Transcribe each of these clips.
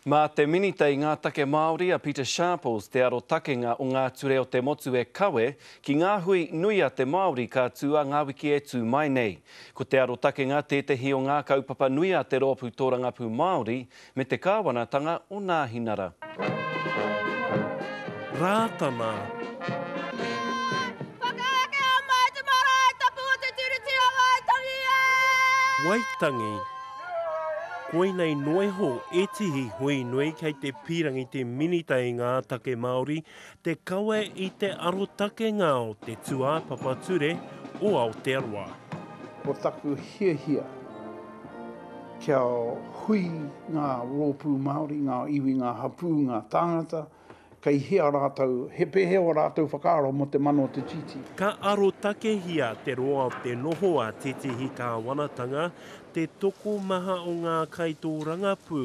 Mā te Minita i ngā Take Māori a Pita Sharples te arotakenga o ngā ture o te motu e kawe ki ngā hui nui a te Māori ka tū a ngā wiki e tū mai nei. Ko te arotakenga tētehi o ngā kaupapa nui a te Rōpū Tōrangapū Māori me te Kāwanatanga o Nāhinara. Rātana. Whakaekea mai te marae tapu o te Tiriti o Waitangi e! Waitangi. Koinei noa iho ētihi hui nui kei te pīrangi te Minita i ngā Take Māori te kawe i te arotakenga o te tūāpapa ture o Aotearoa. Ko taku hiahia kia hui ngā rōpū Māori, ngā iwi, ngā hapū, ngā tāngata, Kei hea rātou, he pēhea ō rātou whakaaro mō te mana o te Tiriti? Ka arotakehia te roa o te noho a tētehi kāwanatanga, te tokomaha o ngā kaitōrangapū,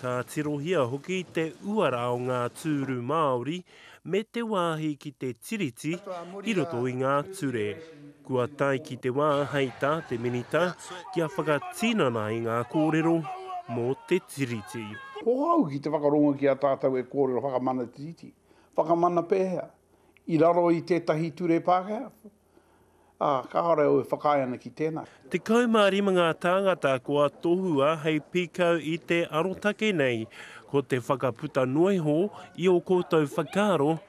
ka tirohia hoki te uara o ngā tūru Māori me te wāhi ki te Tiriti i roto i ngā ture. Kua tae ki te wā hei tā te Minita kia whakatinana i ngā kōrero mō te Tiriti. Ko au ki te whakarongo ki a tātou e kōrero whakamana Tiriti. Whakamana pēhea? I raro i tētahi ture Pākehā? Ā, kāore au e whakaae ana ki tēnā. 15 ngā tāngata kua tohua hei pīkau i te arotake nei. Ko te whakaputa noa iho i ō koutou whakaaro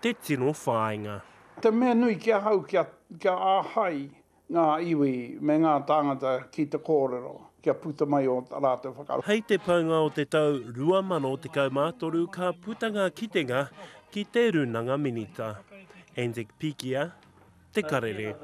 te tino whāinga. Te mea nui ki ahau kia kia āhei ngā iwi me ngā tāngata ki te kōrero, kia puta mai ō rātou whakaaro. Hei te paunga o te tau 2013 ka puta ngā kitenga ki te Rūnanga Minita. Anzac Pikia, Te Karere.